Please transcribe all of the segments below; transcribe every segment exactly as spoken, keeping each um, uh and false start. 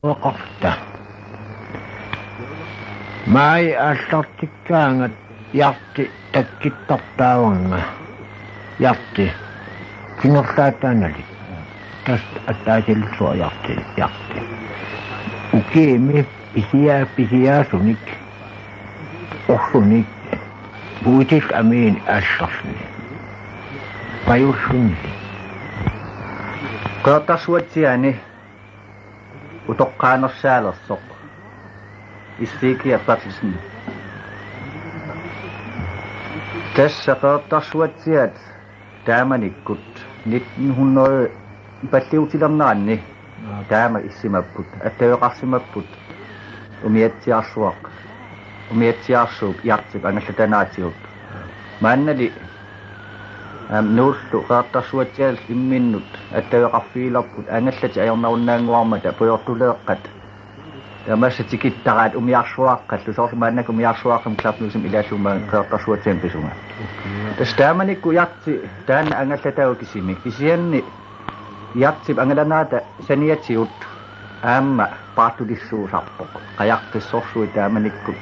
Oqarta. Maaji aallartikkaangat Hjarti takkittarput taavannga. Hjarti. Kingerlaataanalik. Tassa attaasilissuaq Hjarti, Hjarti. Ukiimi pisia-, pisiaasunik. Orsunik. Puisit amiin aallarluni. Pajullunili. Qeqertarsuatsiaani utoqqaanersaalersoq Ezekiel Berthelsen. Tassa Qeqertarsuatsiaat taamanikkut nitten hundrede palliutilerneranni taama issimapput, attaveqarsimapput, umiatsiaarsuaq, umiatsiaarsuup Hjartip angallatanaatigut. Maannali, aam, Nuullu Qeqertarsuatsiaallu imminnut attaveqarfigilerput angallatit ajornarunnaannguarmata pujortuleeqqat. Taamaassaq tikittaraat umiarsuaqqallu, soorlu maannakkut umiarsuaqqamik Klapnuusimi ilaallugu maani Qeqertarsuatsiaani pisunga. Tassa taamanikkut Hjarti taanna angallataasoq kisimi. Kisianni Hjartip angalanaata saniatigut aamma paartulissuusarpoq. Qajaqqissorsuit taamanikkut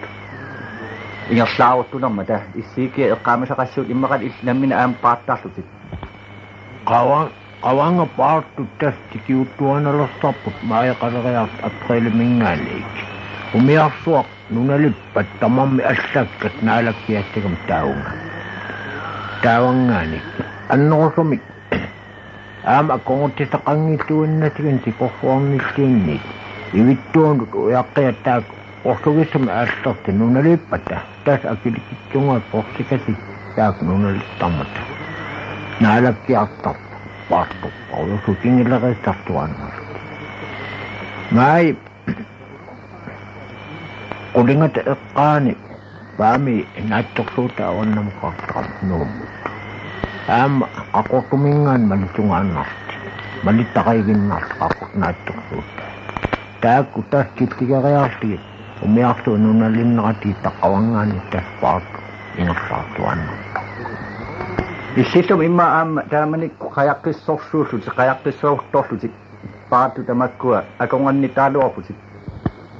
ingerlaaruttunermata, Ezekiel eqqaamasaqassiuk immaqalu illit nammineq aamma paartarlutit. Qava-, qavannga paartut tassa tikiuttuaannartarput maajiqaleriarlutik apriliminngaanniit. Umiarsuaq nunalippat tamarmik allakkat naalakkiassagami taavannga. Taavanngaanniit. Annerusumik aamma akornutsisaqanngilluinnarlugit tikorsuarnilluunniit. Ivittuunut ujaqqia taakku orsugisumik aallertut nunalippata. Tassa akilikitsunga porsikatik taakku nunalittarmata. Naalakkiartarput, paartorput, paartorput, kinguleriissartuaannarlutik. Maajip qulingata eqqaani Paamiut naatsorsuutai avannamukaartarami Nuummut. Aamma Qaqortuminngaanniit malitungaannarlutik. Malittariiginnarlutik Qaqortup naatsorsuutai. Taakku tassa killigeriarlugit umiarsuit nunalinneratigut qavanngaanniit tassa paartut ingerlaartuaannartarput. Illillumi immaqa aamma taamanikkut qajaqqissorsuullutik, qajaqqissortorlutik paartut tamakkua akornannittaraluarputit.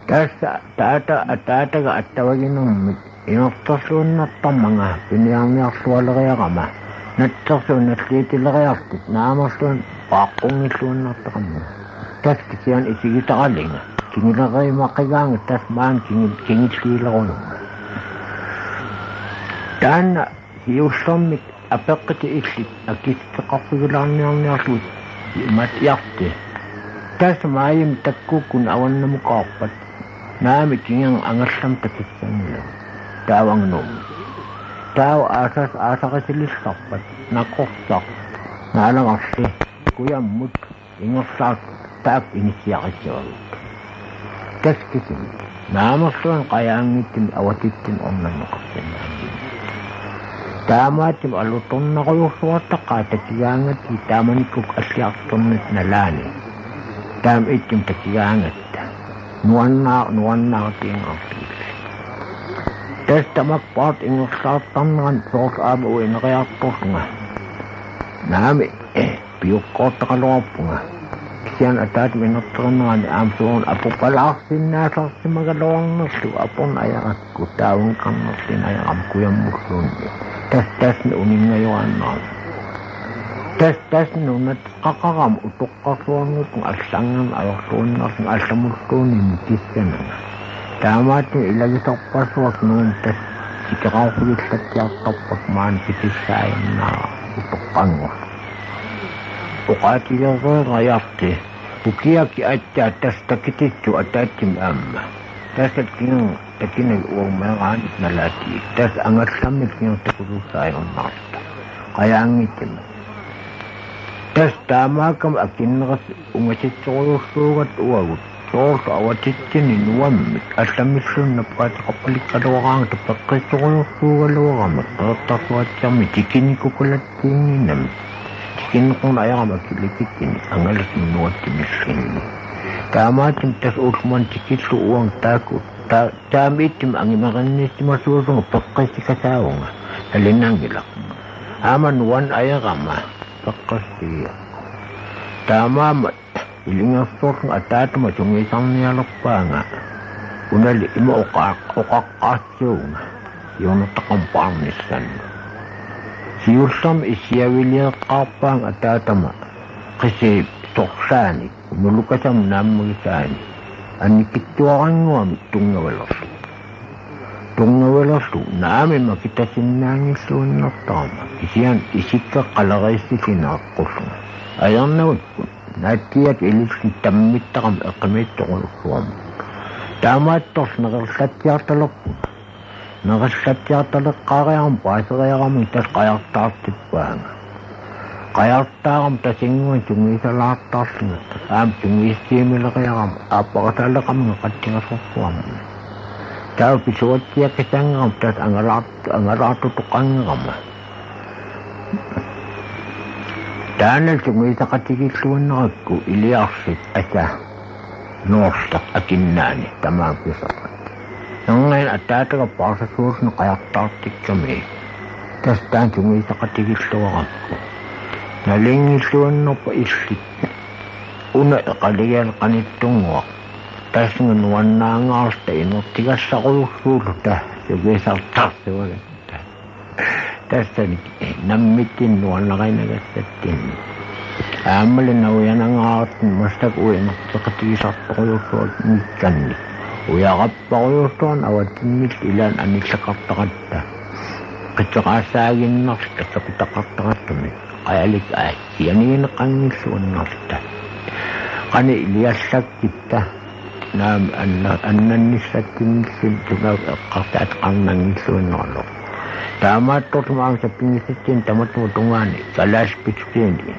Tassa taata ataataga attavaginermik inerterluinnartarmanga piniarniarlualeriarama, natsersuit nalliutileriarlutik naamerluinnaq qaaqqunngilluinnartaqarmanga. Tassa kisianni isigisaralinga, kinguleriimaqigaanga tassa maani kingul-, kingulliulerujunga. Taanna siullermik apeqqutit illit akissuteqarfigulaarniarniarlugit imaattoq Hjarti. Tassa maajimi takkukkuni avannamukaarpat, naamik kingorna angallamik takissanngilaq. Taavannga Nuummi. Taava aasas-, aasarisilissarpat, nakorsaq Naalagarli kujammut ingerlaartut taakku inissiarissavagut. Tassa kisimi naamerluinnaq qajaanngitsumik avatitsinnik ornanneqarsinnaanngilaq. Taamaattumik alutornarujussuartaqaaq takigaangatta taamanikkut alliartornata nalaani. Taama ittumik takigaangatta. Nuannaa-, nuannaarutiingaarlugillu. Tassa tamakku paartut ingerlaartarneranni soorlu aamma uanga ineriartorlunga. Naamik, piukkoortaqaluarpunga. Kisianni ataatama inerterinerani aamma soorunami apupalaarsinnaasarsimagaluarnerlugu aporneq ajarakku taavanngaarnerluni ajarama kujammulluunniit. Tassa tassani uninngajuaannarami. Tassa tassani nunaqaqarama utoqqarsuarnguullunga allanngorneq ajorluinnarlunga allamulluunniit nikissananga. Taamaattumik ilagisorpassuarnik Nuummi tassa sikeraarfigillattiartarpakka maani pitissaajunnaaraq utoqqanngorluni. Oqaatigereerajapti ukiakkut aatsaat tassa takutissut ataatsimik aamma. Tassa kingorna takunani uanga meeraanitta nalaatigut. Tassa angallammik kingorna takusussaajunnaarluta. Qajaanngitsumik. Tassa taamaakkami akunnerit ungasissorujussuugatta uagut. Soorlu avatitsinni nuammik allamilluunniit nappaateqarpalikkaluaraangata peqqissorujussuugaluaramik Qeqertarsuatsiaarmi tikinikukulatsiinnginnami. Tikinneqarneq ajarama akilikitsunik angalasumik nuatsinilluunniit. Taamaattumik tassa ullumimut tikillugu uanga taakku ta-, taama ittumik angumerinnissimasuusunga peqqissikasaavunga. Nalunaanngilaq. Aamma nuanneq ajarama peqqissusia. Taamaammat Ilungersorlunga ataatama sungiusarnialerpaanga. Unali ima oqa-, oqaqqaartuunga. Iunertaqarmat paarnissannut. Siullermik issiavileeqqaarpaanga ataatama qisup sorlaanik, nulukasamut naammagisaani. Annikitsuarannguamik tunngavilerlugu. Tunngavilerlugu naamik makitasinnaanngilluinnartarama. Kisianni isikka qaleriissutigineqarlunga. Ajornagu naatsiiata ilillugu tammittaqarmat eqqumiitsorujussuarmata. Taamaattorli neqerlatsiartalerpunga. Neqerlatsiartaleqqaariarama paaseriarama tassa qajartaartippaanga. Qajartaarama tasinnguaq sungiusalaartarlunga. Aamma sungiussiumileriarama aappaqataaleqamanga qatsingasorsuarmut. Taava pisuatsiakkisangerama tassa angalaart-, angalaartutoqangerama. Taanna sungiusaqatigilluinnarakku iliarluta asa Noorleq akinnaani tamaat pisoq. Nerneen ataataga paarsasuulluni qajartaartikkami. Tassa taanna sungiusaqatigilluarakku. Nalinngilluinnarpoq illit. Una eqalugiarlunga qanittunnguaq. Tassunga nuannaangaarluta inertigassarujussuulluta sungiusartarsuagatta. Tassani nammitsinnut nuannarinagassatsinnut. Aammali navianangaartut massakkut uanga inerteqatigisartorujussuarmikkannik. Ujarapparujussuarnik avatinnillu ilaanni anilleqartaratta. Qiteqqaassaaginnarluta kapitaqartarattami. Qajalik aatsianigineqanngilluinnarluta. Qanoq iliallakkitta. Naamik anna-, annannissatsinnillu tungaanut eqqarsaataqarnanngilluinnaraluarpoq. Taamaattorli aamma sapinngisatsinnut tamatuma tungaani kalaallit pissutinik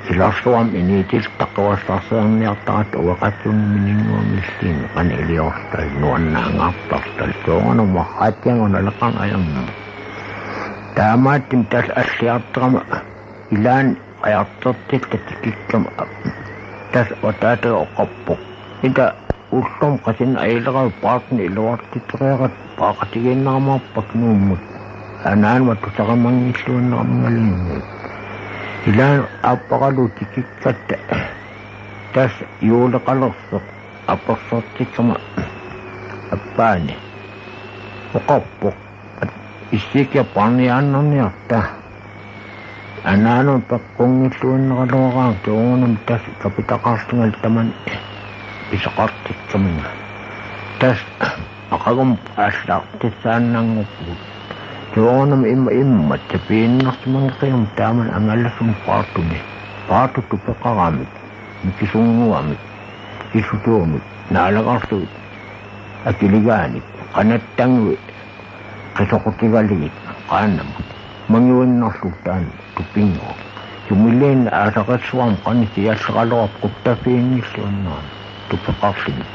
silarsuarmi inuutillit taquassarsiorniartaratta ueqatsunnguamilluunniit qanoq iliorluta nuannaangaartarluta soorunami marraatsianngorneq naleqarneq ajornarpoq. Taamaattumik tassa alliartorama ilaanni qajartortilluta tikikkama tassa ataataga oqarpoq: Ita ullormut qasunik ajuleravit paartunik iluartitseriarakkit paaqatigiinnarumaarpakka Nuummut. Anaanama tusarimanngilluinnarama malinni. Ilaanni aapparalugu tikikkatta tassa juuleqalersoq apersortikkama appaani oqarpoq: Issiikkiarput paarniaannarniarta. Anaanama peqqunngilluinnaraluaraangat soorunami tassa kapitaqarlungalu tamani pisoqartikkaminga. Tassa aqagumut aallartissaannanngorpugut. Soorunami imma imma sapiinnarsimanngeqigatta taamani angalasumik paartuni. Paartut tupeqaramik, mikisunnguamik, kisusuumik, naalagarsuit akiligaanik, qanattannguit qisoqutigalugit qaannamut manguinnarlugu taanna tupinngooq. Sumiluunniit aasarissuarmut qanoq sialleraluarpat quttafiinngilluinnarami tupeqarluni.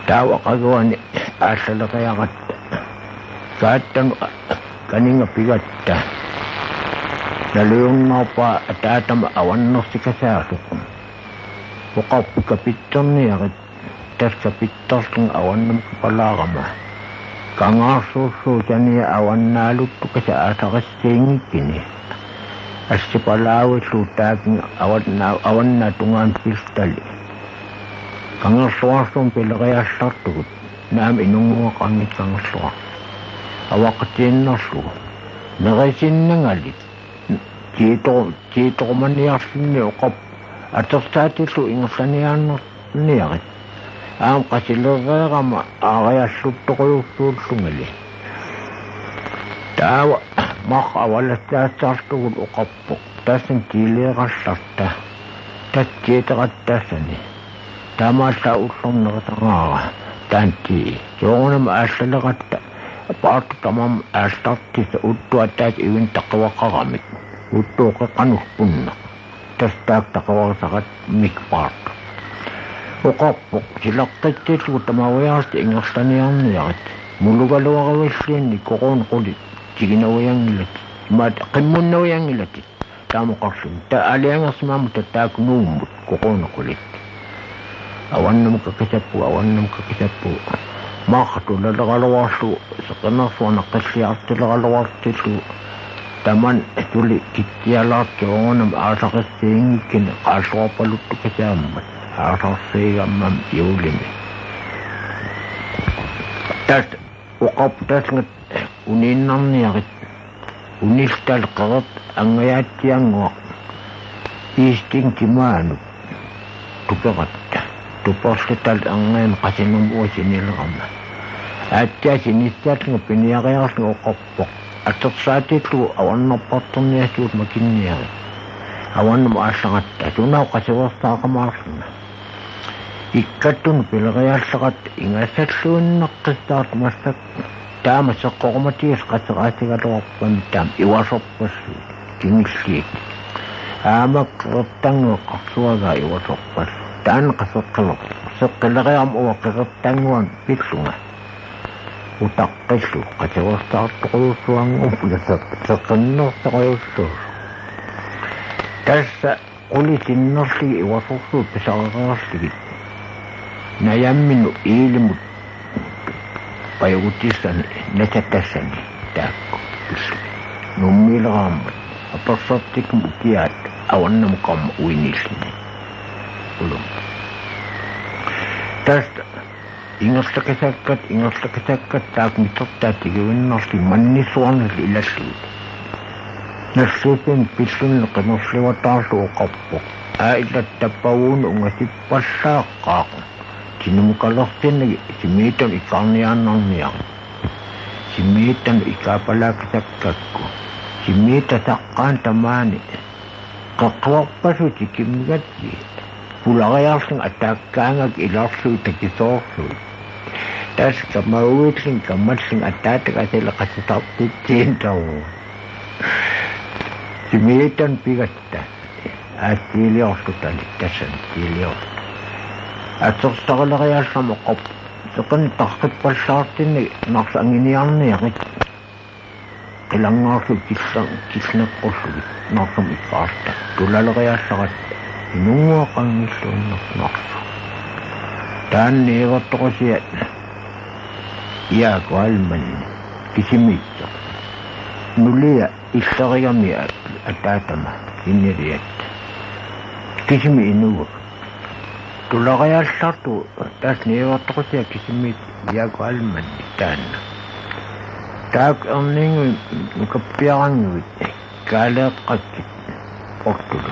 Taava aqaguani aallaleriaratta kaattanut kaninga pigatta nalujunnaarpaa ataatama avannersikasaasoq. Oqarpoq: Kapitserniarit. Tassa kapitserlunga avannamut kapalaarama kangaarsuussuup sania avannaaluttukasa aasarissiinngikkuni assipalaavillugu taakinga avanna-, avannaata tungaanut pillutali. Kangerluarsuarmut pileriallartugut naamik inunnguaqanngitsoq Kangerluarsuaq. Avaqqatiinnarlugu. Nerisinnangalu tiitoru-, tiitorumaniarluni oqarpoq atersaatillugu ingerlaniaannarniarit. Aamma qasulereerama aarialluttorujussuullungali. Taava marraq avalassaassarlugu oqarpoq: Tassani tiileerallarta. Tassa tiiteratta tassani. Taamaallaat ullormut nerisaraara taanna tii. Soorunami aallaleratta paartut tamarmik aallartissat uttut ataatsit ivinnut taquaqaramik. Uttut qeqqanullu punneq. Tassa taakku taquarisarakkit paartut. Oqarpoq: Silaqqitsillugu tamaviaarlutit ingerlaniarniarit. Mulugaluaruilluunniit koruunat qulit tikinavianngilatit. Imaattoq qimmunnavianngilatit. Taama oqarluni: Taava aalajangersimammata taakku Nuummut koruunat qulit. Avannamut kakisappugut, avannamut kakisappugut. Marraq tulaleraluarlugu seqinersuaq naqqilliartileraluartillugu Tamanna suli kitsialaartoq soorunami aasaqissaanngikkaanni qaalluarpaluttukasaammat aasarsiigammam juulimi. Tassa oqarpoq tassannga uniinnarniarit, unilluta qeqertaq angajaatsiannguaq, iisting timaanut tuperatta, tuperluta erniinnaq qasinermut sinilerama. Aatsaat sinissallunga piniariarlunga oqarpoq: Atersaatillugu avannarpartorniassuutit makinniarit. Avannamut aallaratta, suna qasuersaaqamaarlunga. Ikkattunut pileriaallaratta ingasalluinnaqqissaartoq massakkut. Taama seqqorumatigisut qaseraasigaluarpammi taama ivasorpassuit kingulliit. Aamma qeqertannguaq eqqarsuagaa ivasorpassuit. Taanna qaseqqileriarmat uanga qeqertannguanut pillunga utaqqillugu qasuersaartorujussuanngorpunga seq-, seqinnersorujussuusoq. Tassa qulit sinnerlugit ivasorsuit pisarereerlugit najamminut iilimut pajugutissani nasatassani taakku pillugit. Nummiileraammat apersortikkama ukiaat avannamut kamma uiniilluni. Ulum. Tassa ingerlakasakkat, ingerlakasakkat taakku mitertaat tiguinnarlugit mannissuarnillu ilallugit. Nalliuttumik pillunillu qimerliuataarlugu oqarpoq: Aa, ila tappavunga ungasippallaaqaaq. Tinimukalersinnagit Simiitanut ikaarniaannarniarit. Simiitanut ikaappalaakkasakkakku, Simiita saqqaani tamaani qeqquarpassuit tikimmigatsigit pulariarlunga ataakkaangakku ilarlugit takisoorlugit. Tassa kamauillunga kamallunga ataataga asaleqassasartitsiinnaruuvoq. Simiitanut pigatta. Aatsiiliorlutani tassani tiilior. Atersarileriallarmat oqarpoq: Seqineq tarrippallaartinnagit Narsap anguniarniarit. Qilanngaarlugit killa-, killeqqullugit Narsap ikkaarta. Tulaleriallaratta inunnguaqanngilluinnartoq Narsaq. Taanna niuertorusiaq Jaaku Ahlmann kisimiitsoq. Nulia illerigami at-, ataatama siniliat. Kisimi inuup. Tulariallartoq tassa niuertorusiaq kisimiitsoq Jaaku Ahlmann taanna. Taakku erniinnguit nukappiarannguit kaaleeqqakkit ortulu.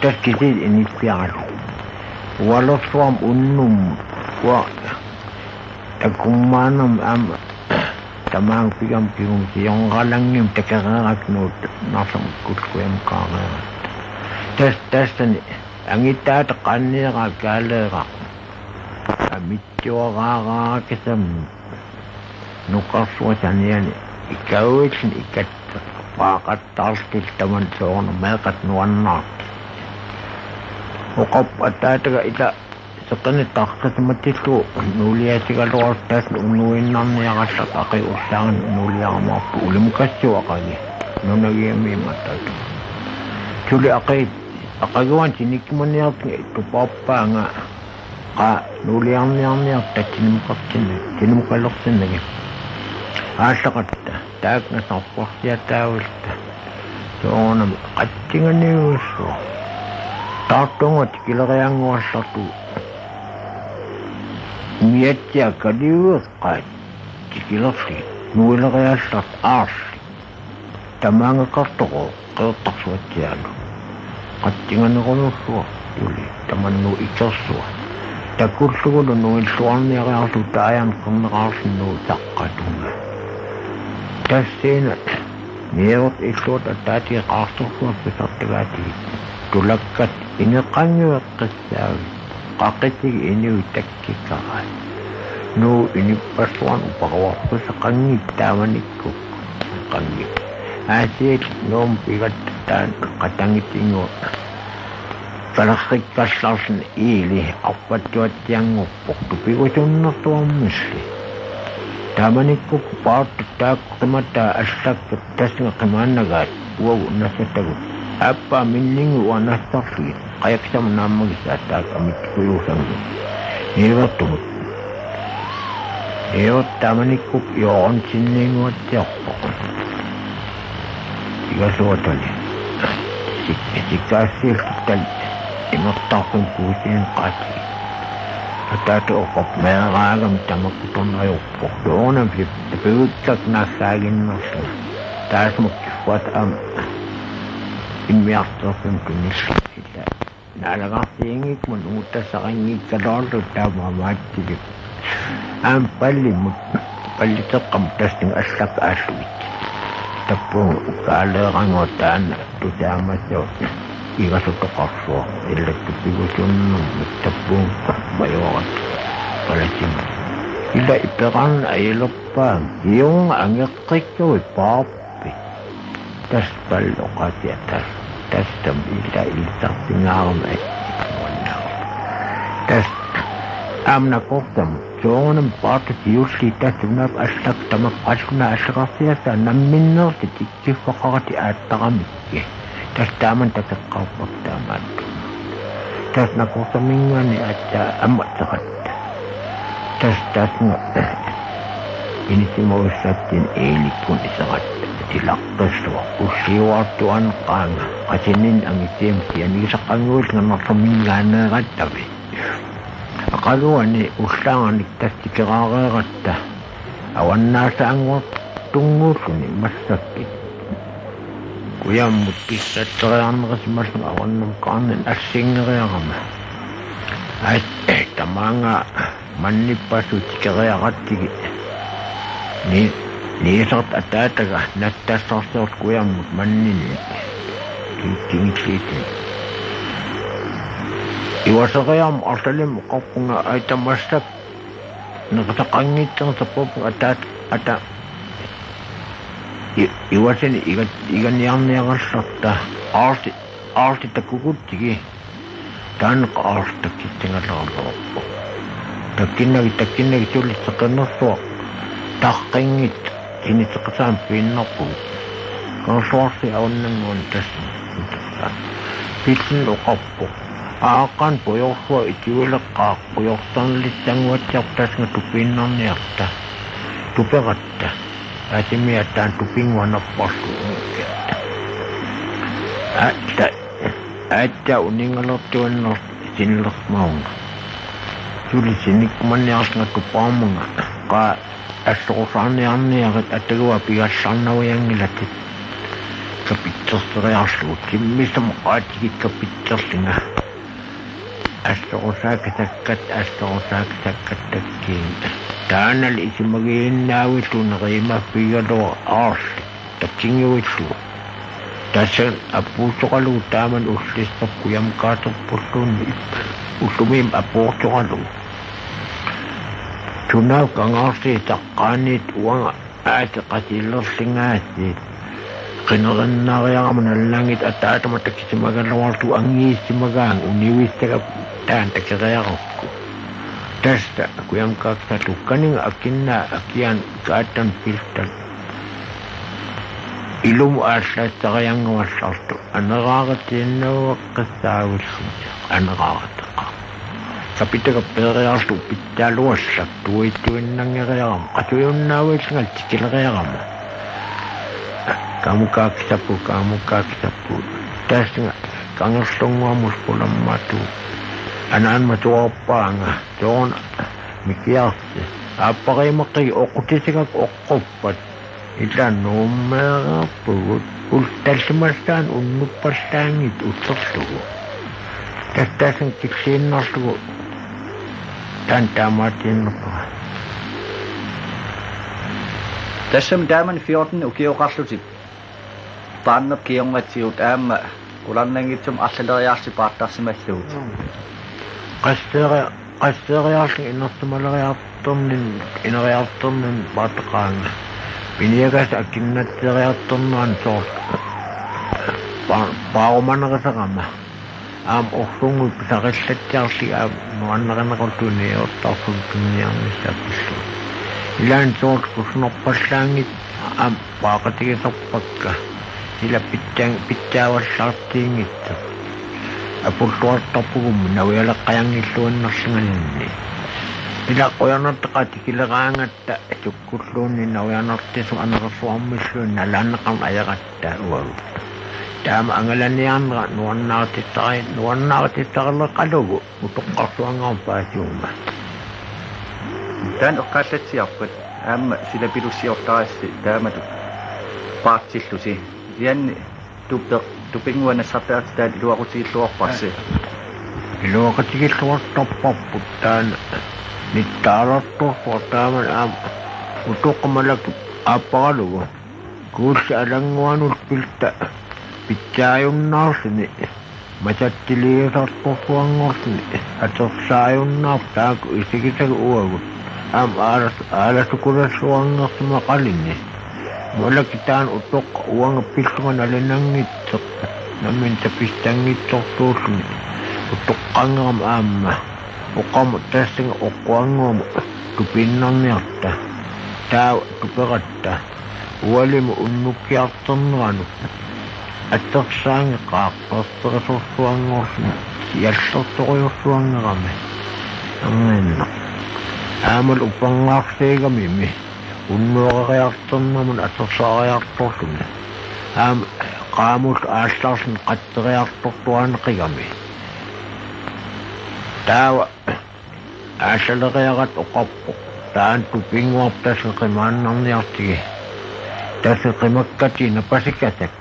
Tassa kisiisa inissiaralugu. Ualersuarmut unnummut. Uanga takummaanermik aamma tamaanga pigama kingumut siongalanngim takereerakku Narsap ikkullugu kujamukaareeratta. Tassa tassani angutaata qaannieraa kaaleeraq. Amitsuaraaraakisam nukarsuaq saniani ikauilluni ikatta paaqattaarlutillu tamanna soorunami meeqqat nuannaartut. Oqarpoq ataataga ila seqineq tarrisimatillugu nuuliasigaluarlugu tassa unuinnarniarallartoq aqagu ullaarani nuuliarumaarpoq ulimukassuaq aqagu nunagigamiummat ataata. Suli aqagu aqaguani tinikkimaniartunga tupaarpaanga qaa nuuliarniarniarta tinimukartinna-, tinimukalersinnagit. Aallaqatta taakku nasarporsiataavilluta. Soorunami qatsinganiujussuaq. Taartunnguaq tikileriannguallartugut. Miatsiaq kaliueqqaat tikilerlugit nuileriallartoq aarli. Tamaanga kartoqo qeertarsuatsiaalu. Qatsinganerunulluaq tuli tamanna ikersuaq. Takullugulu nuilluarniariarlugu taajana qernerarluni nuup saqqatunga. Tassani niuertoq illuata ataatigut qaarsorsuaq pisartagaatigit. Tulakkat ineqanngueqqissaavit. Qaqutigut inuit takkukkaat. Nuup inuppassuarnut uparuarpassuaqanngitsoq taamanikkut. Qanngit. Aasiit Nuummut pigatta taanna qatangitinnguaq. Kalerrikkallarluni iili arpattuatsianngorpoq tupigusunnersuarmilli. Taamanikkut paartut taakku qimataa allakkat tassannga qimaannagaat uagut nassatagut. Aappaa minninnguit uanga nassarlugit. Qajakkut tamaat naammagisaat taakku amitsukujuusanngillat. Niuertumut. Niuertoq taamanikkut juullunniinnguatsiarpoq. Igasuatali. Sik-, sikaassiillutik imertarfimmi kuusineqaat. Ataata oqarpoq meeraagami tamakkutorneq ajorpoq. Soorunami pip-, pivikkakku naassaaginnarlunga. Taassuma kiffaata aamma immiartorfimmi tunillugu. Naalagarsiinngikkunik uuttasaqanngikkaluarlugu taamaammaatilik. Aamma pallimut, palliteqqamut tassa allakkat aallugit. Tappugut ukaaleeranngua taanna tusaamasoq igasutoqarsuaq illattu pigusunnermik tappugut majuarat palasimut. Ila iperarneq ajulerpaanga, iunga angeqqikkuit paarpit. Tassa palloqatiata. Tassami ila ilittartingaarama attuannaarama. Tassa aamma nakortamut. Soorunami paartut juulli tassa unaap allak tamaq qalluna allagarsiassaq namminneerlutik kiffaqarati aattaramikkit. Tassa taamani takeqqaarpakka taamaattumik. Tassa nakortaminngaanniit aatsaat aamma ateqatta. Tassa tassani inissimavissatsinnut Eelikkut iserat ilaqqissuaq ulliuartuaneqaanga qasinin angitiim sianigisaqannguit nganarluminngaanneerattami. Aqaguani ullaarnik tassa tikeraareeratta avannaasaanngortunnguulluni massakkut. Kujammut pissatteriarnerisimallugu avannamukaarnani assinngereerama. Ai, tamaanga mannippassuit tikeriaratsigit. Ni, niisartaq ataataga nattassarsiortoq kujammut manninni. Ki-, kingulliit. Iuaseriarama arlalinnik oqarpunga ai tamassak neqisaqanngitsoq sappoq ataat ata i-, iuasini iga-, iganiarniarallarta aarti, aarti takkukutsigit taanna aarti takkutsingalerallarpoq. Takkunnagit, takkunnagit suli seqinersuaq taqqinngitsoq siniteqasaam piinnarpugut. Kangerluarsi avannannguani tassa. Pillunnguaq oqarpoq. Aaqqanik pujorsuaq itiuleqqaaq pujortarnilissannguatsiarpoq tassa tupiinnarniarta. Tuperatta. Asimiataan tupinnguaq napparlu. Atta. Atta uninngalertuinnarlugu sinilermaunga. Suli sinikkumanniarlunga tupaarmanga. Qaa assorusaarniarniarit atagua pigallarnavianngilatit. Kapitserseriarlugu timmissamut qaatigut kapitserlunga. Assorusaakasakkat, assorusaakasakkat takkuunga. Taannali isumagiinnaavillugu neriimmaffigalugu aarli takkunnguillugu. Tassa apuussoralugu taamani ullissap kujamkaaterpulluunniit ullumi apuussoralugu. Sunaaffa kangaarsiit taqqaaniit uanga aasiit qasilerlungaasiit. Qinerinnariarama nalunanngitsoq ataatama takusimagaluarlugu angiissimagaanga univissagaq taanna takeriarukku. Tassa kujamkaaksalu kaninga akinnaa akiaanut kaattanut pilluta. Ilumut aallassariannguallartoq aneraareqqiinnavaqqisaavilluni aneraareqqa. Kapitagaq peeriarlugu pitsaaluallak tuituinnanngeriarama qasujunnaaviillunga tikileriarama. Kamukaakisappu, kamukaakisappu. Tassa kangerlunnguamut pulammaatu. Anaanama tuarpaanga. Sooruna mikiarsi. Aappariimaqqigi oqqutisagakku oqquppat. Ila nuummeerpugut ullut tallimassaanni unnuppallaanngitsoq uterlugu. Tassaassani killiinnarlugu taanna taamaatiinnarpara. Tassami taamani fjorten ukioqarlutit paarneq kingornatsigu aamma qularnanngitsumik arlaleriarlutit paartarsimallugu. Qasseri-, qasseriarlunga inersimaleriartorninni, ineriartorninni paartaqaanga. Piniagassat akinnatseeriartornerani soorlu pa-, paarumanerisarama. Aamma orsunnguit pisarillatsiarlugit aamma nuannarineqartuniortarfik tunniarnissaat pillugu. Ilaanni soorlu kusunarpallaanngitsoq aamma paaqatigisarpakka. Ila pitsaan-, pitsaavallartiinngitsoq. Apulluartarpugummi navialeqqajanngilluinnarlunganinni. Ila qujanartoqaat tikileraangatta, sukkulluunniit ujartortissat anersuarmilluunniit nalaanneqarneq ajaratta uagut. Taama angalaniarnera nuannaarutissaqai-, nuannaarutissaqaleqalugu utoqqarsuanngorpat paasiummat. Taanna eqqaallatsiarpat aamma silapilussiortarassi taamatut paartillusi. Ianni tupeq, tupinnguaq nassartagartitaat iluaqutigilluarparsi. Iluaqutigilluartarparput taanna nittaalertorsuaq taamani aamma utoqqamalak aapparalugu. Kuulli alannguanullu pilluta pitsaajunnaarluni, masatsiliisartorsuanngorluni, atersaajunnaarput taakku isigisagit uagut. Aamma aalas-, aalasukulassuanngorsimaqaluni. Malakitaanut utoqqaq uanga pillunga nalinanngitsoq, nammineq tapissanngitsorsuulluni. Utoqqanngerama aamma oqarmat tassunga oqquannguamut tupinnarniarta. Taava tuperatta. Ualimut unnukkiartorneranut atersaanngeqaaq qerterisorsuanngorluni siallertorujussuanngerami. Anginnaq. Aammalu upernaarsiigamimi unnuereriartorneranut atersaariartorluni. Aamma qaamullu aallarluni qatteriartortuaanneqigami. Taava aallaleriaratta oqarpoq: Taanna tupinnguarput tassa qimaannarniartigi. Tassa qimakkatit napasikasak.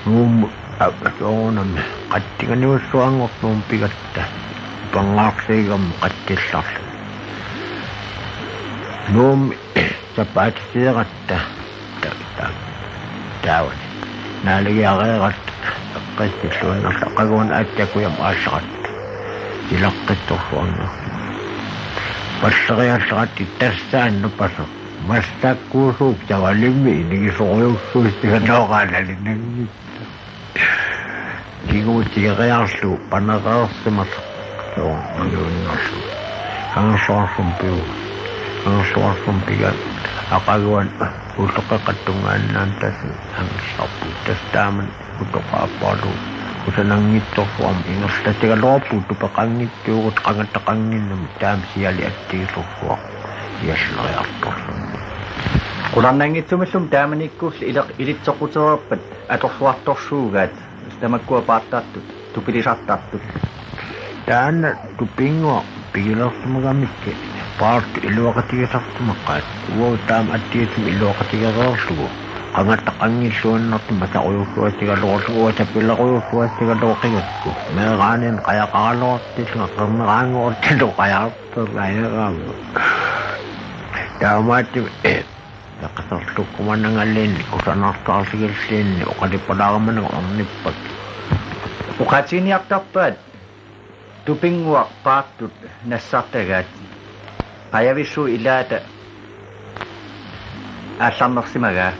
Nuummut, a-, soorunami qatsinganiussuanngortuumik pigatta. Upernaarsiigami qatsillarluni. Nuummi sapaatisiaratta. Ta-, ta-, taavani. Naalagiareeratta eqqissilluinnarlugu aqaguani aatsaat kujamut aallaratta. Ilaqqittorsuarnera. Palleriallaratta tassaana napasoq. Massakkuusuup savalimmi inigisorujussuusigaluaraalali nangi. Kiguutigeriarlugu panereersimasaq. Soo, aluinnarlugu. Kangerluarsumpiu. Kangerluarsumpiga aqaguani utoqqeqattunngaannaantasu angisarpu. Tassa taamani utoqqaappalu. Kusananngitsorsuarmik ingerlatigaluarpugut tupeqanngitsuugut qangataqannginnami taama siali attigisorsuaq. Ialleriartorlu. Qularnanngitsumillu taamanikkulli ileq-, ilitsoqqutereerpat atorluartorsuugaat. Tamakkua paartartut, tupilisartartut. Taanna tupinnguaq pigilersimagamikkit paartut iluaqutigisarsimaqaat. Uagut taama attigisumik iluaqutigereerlugu. Qangataqanngilluinnartumik masaqujussuatsigaluarlugu uanga sapilerujussuatsigaluaqigakku. Meeraaninnut qajaqaraluartillunga qerneraannguartillugu qajartorlajaraamma. Taamaattumik Peqaserlukkumanangalinni kusanarsaarsigilluunniit oqalipalaarumanagu ornippakkit. Oqaatiginiartarpaat tupinnguaq paartut nassartagaat. Qajavissuup ilaata aallarnersimagaa.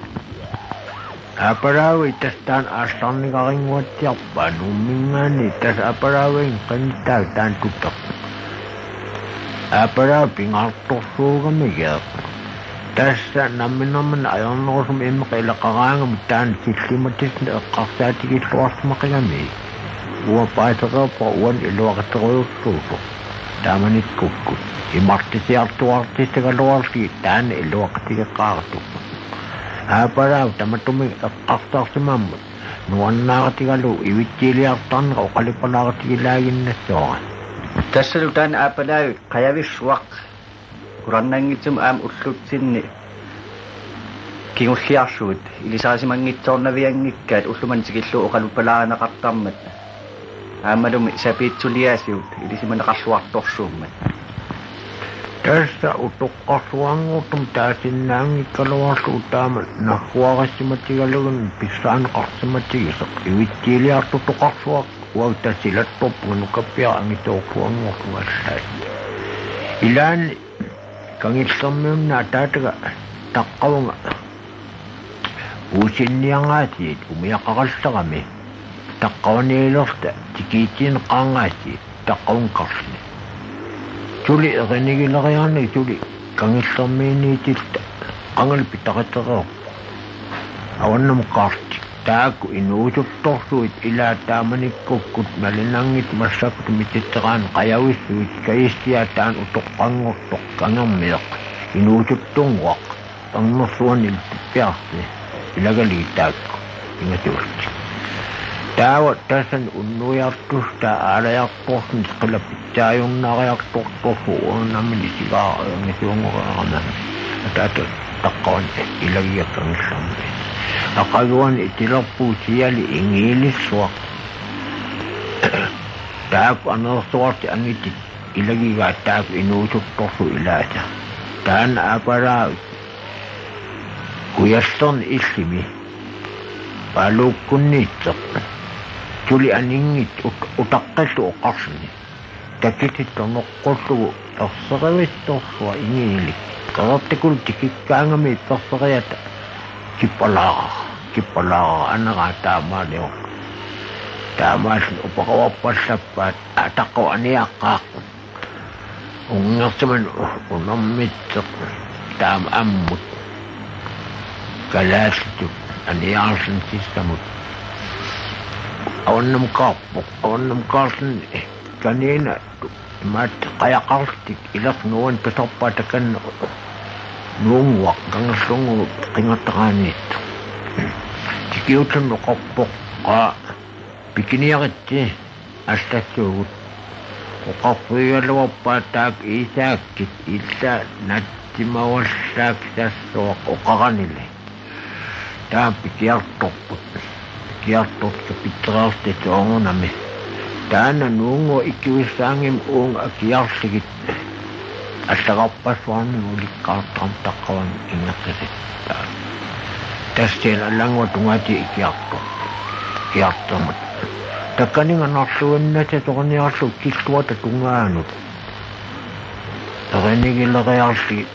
Aapalaavi tassa taanna aallarnigarinnguatsiarpaa Nuumminngaanniit, tassa Aapalaavinngaanniit taanna tupeq. Aapalaavi pingaartorsuugamiuk. Tassa namminermini ajornerusumik immaqa ilaqaraangami taanna sillimatitsineq eqqarsaatigilluarsimaqigami. Uanga paasereerpara uani iluaqutserujussuusoq. Taamanikkukkut imartusiartuaartissagaluarlugit taanna iluaqutigeqaartugut. Aapalaavi tamatumunnga eqqarsarsimammut nuannaarutigalugu ivitsiiliartarnera oqalipalaarutigilaaginnassuara. Tassalu taanna Aapalaavi qajavissuaq. Qularnanngitsumik aamma ullutsinni kingulliarsuit ilisarisimanngitsoornavianngikkaat ullumimut tikillugu oqaluppalaarineqartarmat. Aammalumi sapiitsuliaasigut ilisimaneqarluartorsuummat. Tassa utoqqarsuanngortumik taasinnaanngikkaluarlugu taama nagguarissimatigalugit pissaaneqarsimatigisoq ivitsiiliartutoqarsuaq uagut tassa ilattorpunga nukappiaraq angisuorsuanngorlunga allaat. Ilaanni Kangillermiunnaat ataataga taqqavunga puusinniaraasiit umiaqarallarami. Taqqavaniilerluta tikiitigineqaraasiit taqqavunga karlini. Suli erinigileriarnagit suli Kangillermiunniitilluta qangali pitaritsereerpoq. Avannamut karlini. Taakku inuusuttorsuit ilaat taamanikkukkut nalinanngitsut massakkut mititseraan qajavissuit kajissiaat taanna utoqqanngortoq kangermineq inuusuttunnguaq. Tannersuanillu tippiarsi ilagalugit taakku ingasullutik. Taava tassani unnuiartussat taava aalajartorsunik qilapitsaajunnaariartortorsuup uunami isigaarangisuunngoriarami. Ataata taqqavani ilagiakkanngillarmi. Aqaguani itilerpugut siali ingiilissuaq. Taakku aneersuartik angitit ilagigaat taakku inuusuttorsuit ilaasa. Taanna aapalaa Kujallerneq illimi. Paaluukkunniitsoq. Suli aninngitsoq ut-, utaqqillugu oqarluni. Takitillugu noqqullugu perserivittorsuaq ingiilik. Qeqertakuluk tikikkaangami perseriata kippalaaraq. Kippalaaraq aneraa taamaaliorluni. Taamaalluni uparuarpallappaat ataqqavoq aniaqqaaq. Unngersimanut unermitseq taama ammut. Kalaallisut aniaarluni sissamut. Avannamukaarpoq, avannamukaarluni kaniina imaattoq qajaqarlutik ileq nuuani tusarpaa takanna nuunnguaq kangerlunnguup qingattaraaniittoq. Tikiulluni oqarpoq: Qaa, pikiniaritsi allassuugut. Oqarfigigaluarpaa taakku Iisaakkit ilaa natsimavallaakisassuaq oqaranili. Taava pikiartorput. Pikiartortut kapitsereersut soorunami. Taanna nuunnguaq ikiuissaanngimmat uunga akiarlugit allagarpassuarnik ulikkaartarmat taqqavani ingerlasut. Taava tassani allannguaq tungaatigut ikiartorput. Ikiartormat takaninnga narluinnassasoqarniarlugu killuata tungaanut. Erinigileriarlugit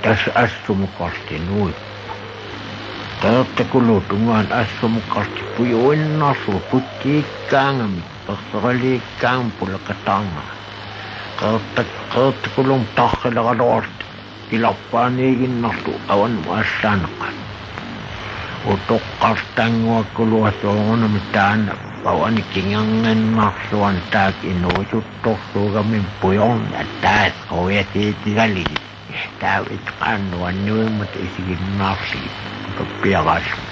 tassa assumukarlutik nuipput. Qeqertakuluup tungaanut assumukarlutik pujuinnarlugu putsiikkaangamik perserilikkaangamik pulakataarnera. Qeqerta-, Qeqertakulummut tarrileraluarlutik kilarpaaniiginnarlugu avannamut aallaaneqaat. Utoqqartannguakkuluaq soorunami taanna pavani kingornannarluani taakku inuusuttorsuugamik pujorneq ataaseq quiasiutigalugit. Taava ittoq aamma nuannivimmata isiginnaarlugit utuppiaraalluni.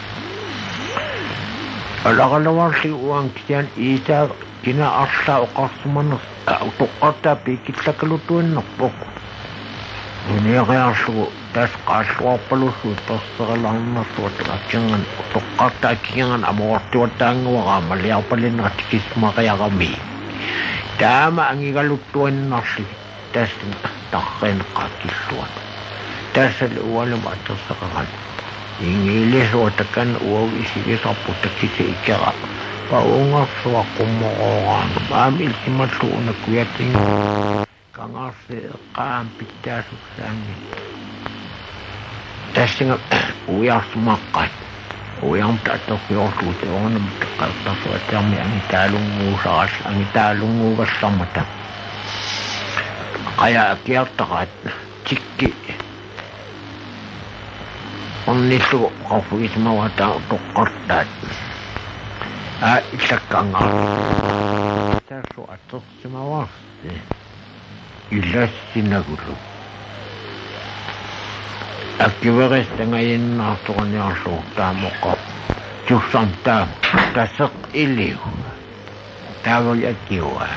Alaraluarlugu uanga kisianni Iisaaq kina arlaat oqarsimanersoq, aa, utoqqartaat piikillakkaluttuinnarpoq. Uniariarlugu tassa qaalluarpalussuit perserilaarnersuat akerngani utoqqartaat kingornani amuartuataannguaraa maliarpalinnerat tikissimariarami. Taama angigaluttuinnarlugit tassa tarriineqaat killuanut. Tassali uangalu atersaqarani. Ingiilisuaq takanna uagut isigisarput takisik ikera. Pavungersuaq qummorooraangami. Aamma ilisimallugu una kujatinngilaq. Kangaarsi eqqaa aamma pitsaassussaanngilaq. Tassunga uiarsimaqqaat. Uiarmata atorfiorlugu soorunami taqqartarsuatsiarmi angitaalunnguusarallarmata, angitaalunnguugallarmata. Qajaq akiartaraat tikki ornillugu oqarfigisimavaat taava utoqqartaat: Aa, illakkangaa. Tassu atorsimavarsi ilassinagulu. Akuerissangaginnartorniarlugu taamoqqaq tussam taama taseq iliu. Taavali akiua.